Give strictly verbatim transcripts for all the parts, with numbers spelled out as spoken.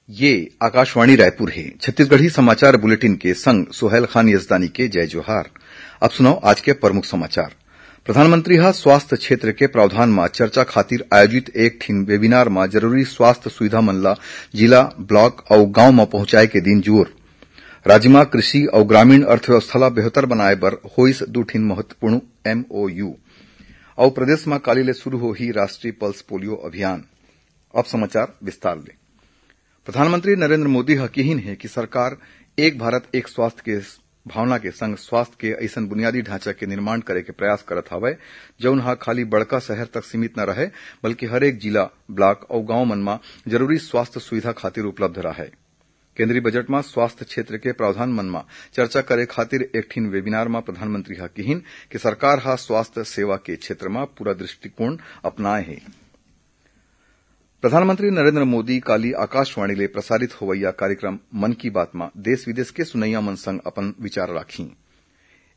ये आकाशवाणी रायपुर हे। छत्तीसगढ़ी समाचार बुलेटिन के संग सोहेल खान यजदानी के जय जोहार। अब सुनव आज के प्रमुख समाचार। प्रधानमंत्री ह स्वास्थ्य क्षेत्र के प्रावधान म चर्चा खातिर आयोजित एक ठिन webinar म जरूरी स्वास्थ्य सुविधा मन ल जिला, block अउ गांव म पहुंचाए के दिन जोर। राज्य म कृषि अउ ग्रामीण अर्थव्यवस्था ल बेहतर बनाए बर होइस दू ठिन महत्वपूर्ण MOU। अउ प्रदेश म काली ले शुरू होही राष्ट्रीय पल्स पोलियो अभियान। अब समाचार विस्तार ले। प्रधानमंत्री नरेंद्र मोदी ह किहिन हे कि सरकार एक भारत एक स्वास्थ्य के भावना के संग स्वास्थ्य के अइसन बुनियादी ढांचा के निर्माण करे के प्रयास करत हवय, जउन ह खाली बड़का शहर तक सीमित न रहय, बल्कि हरेक जिला, block अउ गांव मन म जरूरी स्वास्थ्य सुविधा खातिर उपलब्ध रहय। केंद्रीय बजट म स्वास्थ्य क्षेत्र के प्रावधान मन म चर्चा करे खातिर एक ठिन webinar म प्रधानमंत्री ह किहिन कि सरकार ह स्वास्थ्य सेवा के क्षेत्र म पूरा दृष्टिकोण अपनाए हे। प्रधानमंत्री नरेंद्र मोदी काली आकाशवाणी ले प्रसारित होवइया कार्यक्रम मन की बात म देश विदेश के सुनइया मन संग अपन विचार राखहीं।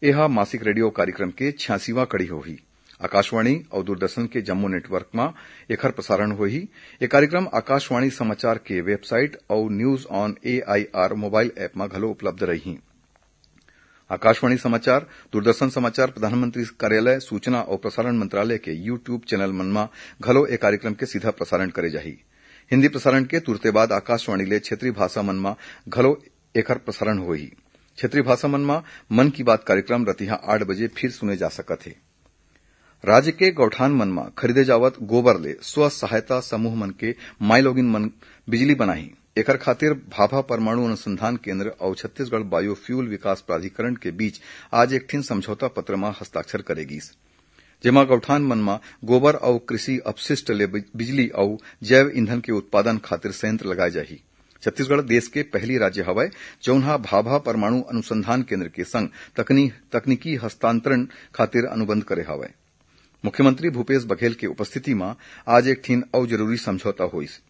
एह मासिक रेडियो कार्यक्रम के छियासीवां कड़ी होही। आकाशवाणी अउ दूरदर्शन के जम्मो network म एखर प्रसारण होही। ए कार्यक्रम आकाशवाणी समाचार के website अउ News on AIR mobile app म घलो उपलब्ध रही। आकाशवाणी समाचार, दूरदर्शन समाचार, प्रधानमंत्री कार्यालय, सूचना अउ प्रसारण मंत्रालय के YouTube channel मन म घलो ए कार्यक्रम के सीधा प्रसारण करे जाही। हिंदी प्रसारण के तुरते बाद आकाशवाणी ले क्षेत्रीय भाषा मन म घलो एखर प्रसारण होही। क्षेत्रीय भाषा मन म मन की बात कार्यक्रम रतिहा आठ बजे फिर सुने जा सकत हे। राज्य के गौठान मन म खरीदे जावत गोबर ले स्व सहायता समूह मन के माईलोगिन मन बिजली बनाही। एकर खातिर भाभा परमाणु अनुसंधान केंद्र अउ छत्तीसगढ़ बायोफ्यूल विकास प्राधिकरण के बीच आज एक ठिन समझौता पत्र म हस्ताक्षर करे गीस, जेमा गौठान मन म गोबर अउ कृषि अपशिष्ट ले बि-, बिजली अउ जैव ईंधन के उत्पादन खातिर संयंत्र लगाए जाही। छत्तीसगढ़ देश के पहली राज्य हवय, जउन ह भाभा परमाणु अनुसंधान केंद्र के संग तकनी-, तकनीकी हस्तांतरण खातिर अनुबंध करे हवय। मुख्यमंत्री भूपेश बघेल के उपस्थिति म आज एक ठिन अउ जरूरी समझौता होइस,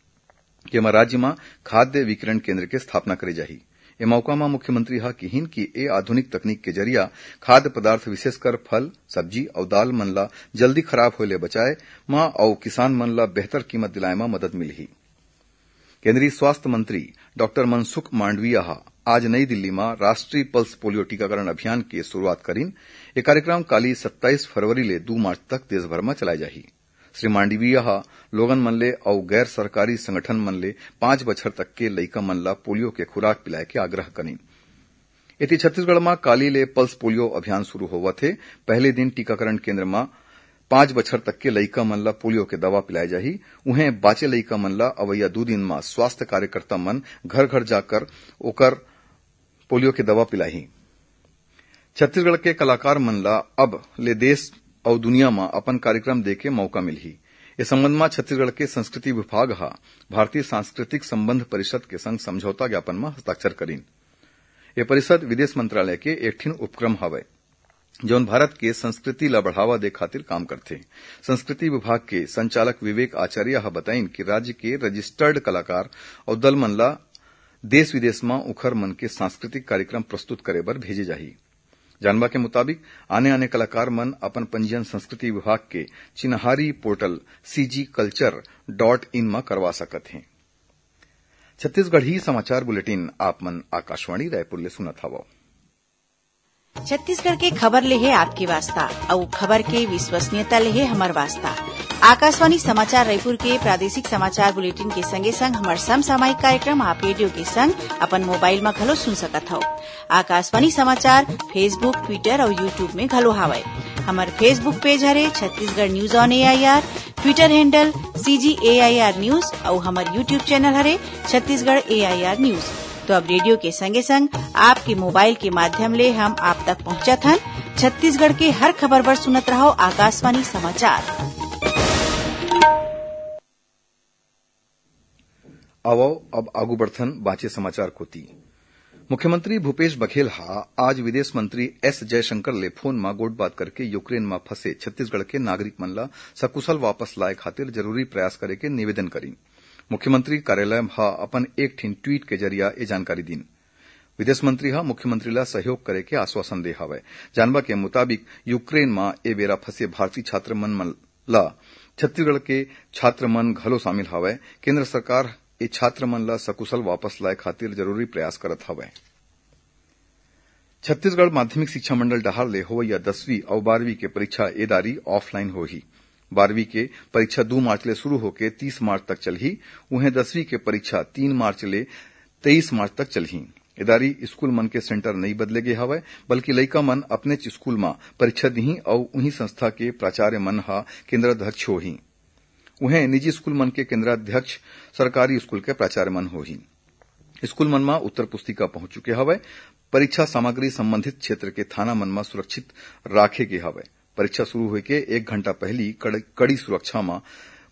जेमा राज्य म खाद्य विकिरण केंद्र के स्थापना करे जाही। ए मौका म मुख्यमंत्री ह किहिन कि ए आधुनिक तकनीक के जरिया खाद्य पदार्थ, विशेषकर फल, सब्जी अउ दाल मन ल जल्दी खराब होए ले बचाए म अउ किसान मन ल बेहतर कीमत दिलाए म मदद मिलही। केंद्रीय स्वास्थ्य मंत्री डॉक्टर मनसुख मांडविया ह आज नई दिल्ली म राष्ट्रीय पल्स पोलियो टीकाकरण अभियान के शुरुआत करिन। ए कार्यक्रम काली सत्ताईस फरवरी ले दू मार्च तक देश भर म चलाए जाही। श्री मांडविया ह लोगन मन ले अउ गैर सरकारी संगठन मन ले पांच बछर तक के लइका मन ल पोलियो के खुराक पिलाए के आग्रह करिन। एती छत्तीसगढ़ म काली ले पल्स पोलियो अभियान शुरू होवत हे। पहले दिन टीकाकरण केंद्र म पांच बछर तक के लइका मन ल पोलियो के दवा पिलाए जाही। उहें, बांचे लइका मन ल अवइया दू दिन म स्वास्थ्य कार्यकर्ता मन घर-घर जाकर ओकर पोलियो के दवा पिलाही। छत्तीसगढ़ के कलाकार मन ल अब ले देश अउ दुनिया म अपन कार्यक्रम दे के मौका मिलही। ए संबंध म छत्तीसगढ़ के संस्कृति विभाग ह भारतीय सांस्कृतिक संबंध परिषद के संग समझौता ज्ञापन म हस्ताक्षर करिन। ए परिषद विदेश मंत्रालय के एक ठिन उपक्रम हवय, जौन भारत के संस्कृति ल बढ़ावा दे खातिर काम करथे। संस्कृति विभाग के संचालक विवेक आचार्य ह बताइन कि राज्य के रजिस्टर्ड कलाकार अउ दल मन ल देश विदेश म उखर मन के सांस्कृतिक कार्यक्रम प्रस्तुत करे बर भेजे जाही। जानबा के मुताबिक, आने-आने कलाकार मन अपन पंजीयन संस्कृति विभाग के चिन्हारी portal CG culture dot in म करवा सकत हें। छत्तीसगढ़ी समाचार बुलेटिन आप मन आकाशवाणी रायपुर ले सुनत हवव। छत्तीसगढ़ के खबर ले हे आपके वास्ता, अउ खबर के विश्वसनीयता ले हे हमर वास्ता। आकाशवाणी समाचार रायपुर के प्रादेशिक समाचार बुलेटिन के संगे संग हमर समसामयिक कार्यक्रम आप रेडियो के संग अपन मोबाइल म घलो सुन सकत हव। आकाशवाणी समाचार Facebook, Twitter अउ YouTube में घलो हावय। हमर Facebook page हरे Chhattisgarh News on AIR, Twitter handle CG AIR News अउ हमर YouTube channel हरे छत्तीसगढ़ AIR News। तो अब रेडियो के संगे संग आपके मोबाइल के माध्यम ले हम आप तक पहुंचत हन। छत्तीसगढ़ के हर खबर बर सुनत रहव आकाशवाणी समाचार। आवव, अब आगू बढ़थन बांचे समाचार कोति। मुख्यमंत्री भूपेश बघेल ह आज विदेश मंत्री एस जयशंकर ले फोन म गोठबात करके यूक्रेन म फंसे छत्तीसगढ़ के नागरिक मन ल सकुशल वापस लाए खातिर जरूरी प्रयास करे के निवेदन करिन। मुख्यमंत्री कार्यालय ह अपन एक ठिन ट्वीट के जरिया ए जानकारी दीन। विदेश मंत्री ह मुख्यमंत्री ल सहयोग करे के आश्वासन दे हवय। जानबा के मुताबिक, यूक्रेन म ए बेरा फंसे भारतीय छात्र मन, मन ल छत्तीसगढ़ के छात्र मन घलो शामिल हवय। केंद्र सरकार ए छात्र मन ला सकुशल वापस लाए खातिर जरूरी प्रयास करत हवय। छत्तीसगढ़ माध्यमिक शिक्षा मंडल डहार ले होवइया दसवीं अउ बारहवीं के परीक्षा ए दारी ऑफलाइन होही। बारहवीं के परीक्षा दू मार्च ले शुरू होके तीस मार्च तक चलही। उहें, दसवीं के परीक्षा तीन मार्च ले तेईस मार्च तक चलही। ए दारी स्कूल मन के सेंटर नइ बदले गे हवय, बल्कि लइका मन अपनेच स्कूल म परीक्षा दिही अउ उही संस्था के प्राचार्य मन ह केंद्राध्यक्ष होही। उहें, निजी स्कूल मन के केंद्राध्यक्ष सरकारी स्कूल के प्राचार्य मन होही। स्कूल मन म उत्तर पुस्तिका पहुंच चुके हवय। परीक्षा सामग्री संबंधित क्षेत्र के थाना मन म सुरक्षित राखे गे हवय। परीक्षा शुरू होए के एक घंटा पहिली कड़-, कड़ी सुरक्षा म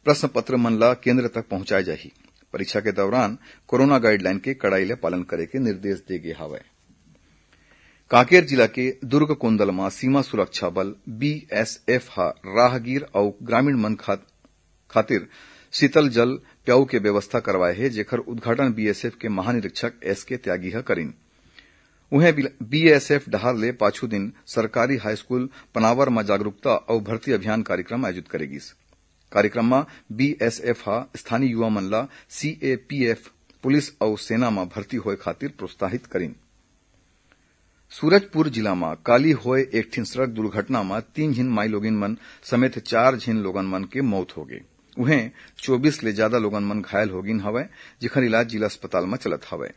प्रश्न पत्र मन ला केंद्र तक पहुंचाए जाही। परीक्षा के दौरान कोरोना गाइडलाइन के कड़ाई ले पालन करे के निर्देश दे गे हवय। कांकेर जिला के दुर्ग कोंदल म सीमा सुरक्षा बल, बीएसएफ, ह राहगीर अउ ग्रामीण मन खा-, खातिर शीतल जल प्याऊ के व्यवस्था करवाए हे, जेकर उद्घाटन बीएसएफ के महानिरीक्षक एसके त्यागी ह करिन। उहें, बीएसएफ डहार ले पाछू दिन सरकारी हाई स्कूल पनावर म जागरूकता अउ भर्ती अभियान कार्यक्रम आयोजित करे गिस। कार्यक्रम म बीएसएफ ह स्थानीय युवा मन ला सीएपीएफ, पुलिस अउ सेना म भर्ती होए खातिर प्रोत्साहित करिन। सूरजपुर जिला म काली होए एक ठिन सड़क दुर्घटना म तीन झिन माईलोगिन मन समेत चार झिन लोगन मन के मौत होगे। उहें, चौबीस ले जादा लोगन मन घायल होगिन हवय, जेखर इलाज जिला अस्पताल म चलत हवय।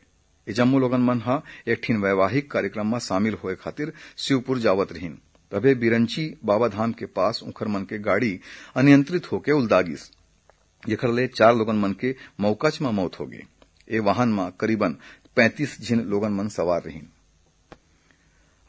ए जम्मो लोगन मन ह एक ठिन वैवाहिक कार्यक्रम म शामिल होए खातिर शिवपुर जावत रिहिन। तभे बिरंची बाबा धाम के पास उंखर मन के गाड़ी अनियंत्रित होके उलदा गिस, जेखर ले चार लोगन मन के मौकाच म मौत होगे। ए वाहन म करीबन पैंतीस झिन लोगन मन सवार रिहिन।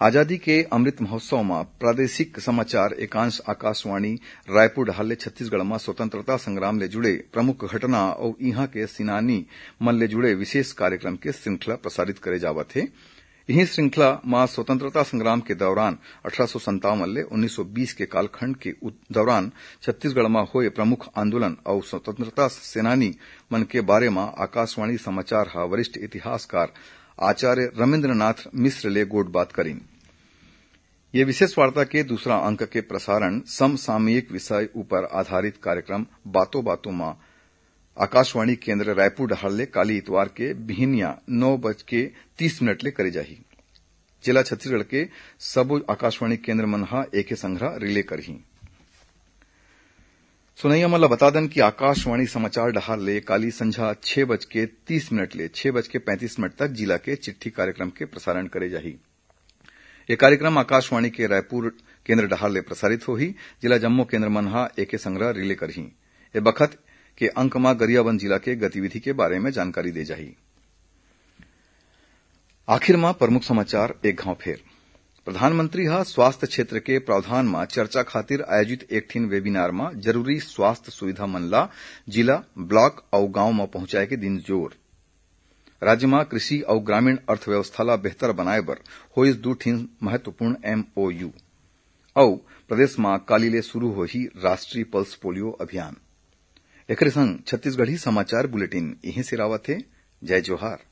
आजादी के अमृत महोत्सव म प्रादेशिक समाचार एकांश आकाशवाणी रायपुर डहार ले छत्तीसगढ़ म स्वतंत्रता संग्राम ले जुड़े प्रमुख घटना अउ इहां के सेनानी मन ले जुड़े विशेष कार्यक्रम के श्रृंखला प्रसारित करे जावत हे। इही श्रृंखला म स्वतंत्रता संग्राम के दौरान अठारह सौ संतावन ले उन्नीस सौ बीस के कालखंड के उत-, दौरान छत्तीसगढ़ म होए प्रमुख आंदोलन अउ स्वतंत्रता सेनानी मन के बारे म आकाशवाणी समाचार ह वरिष्ठ इतिहासकार आचार्य रमेंद्रनाथ मिश्र ले गोठबात करिन। ये विशेष वार्ता के दूसरा अंक के प्रसारण समसामयिक विषय ऊपर आधारित कार्यक्रम बातों बातों म आकाशवाणी केंद्र रायपुर डहार ले काली इतवार के बिहिनिया नौ बज के तीस मिनट ले करे जाही। जिला छत्तीसगढ़ के सबो आकाशवाणी केंद्र मन ह एके संघरा रिले करही। सुनैया मन ल बता दन कि आकाशवाणी समाचार डहार ले काली संझा छह बज के तीस मिनट ले छह बज के पैंतीस मिनट तक जिला के चिट्ठी कार्यक्रम के प्रसारण करे जाही। ये कार्यक्रम आकाशवाणी के रायपुर केंद्र डहार ले प्रसारित होही। जिला जम्मो केंद्र मन ह एके संघरा रिले करही। ए बखत के अंक म गरियाबंद जिला के गतिविधि के बारे में जानकारी दे जाही। आखिर म प्रमुख समाचार एक घाव फेर। प्रधानमंत्री ह स्वास्थ्य क्षेत्र के प्रावधान म चर्चा खातिर आयोजित एक ठिन वेबिनार म जरूरी स्वास्थ्य सुविधा मन ला जिला, ब्लॉक अउ गांव म पहुंचाए के दिन जोर। राज्य म कृषि अउ ग्रामीण अर्थव्यवस्था ला बेहतर बनाए बर होइस दू ठिन महत्वपूर्ण एमओयू। अउ प्रदेश म काली ले शुरू होही राष्ट्रीय पल्स पोलियो अभियान। एकरे संग छत्तीसगढ़ी समाचार बुलेटिन इहें सिरावत हे। जय जोहार।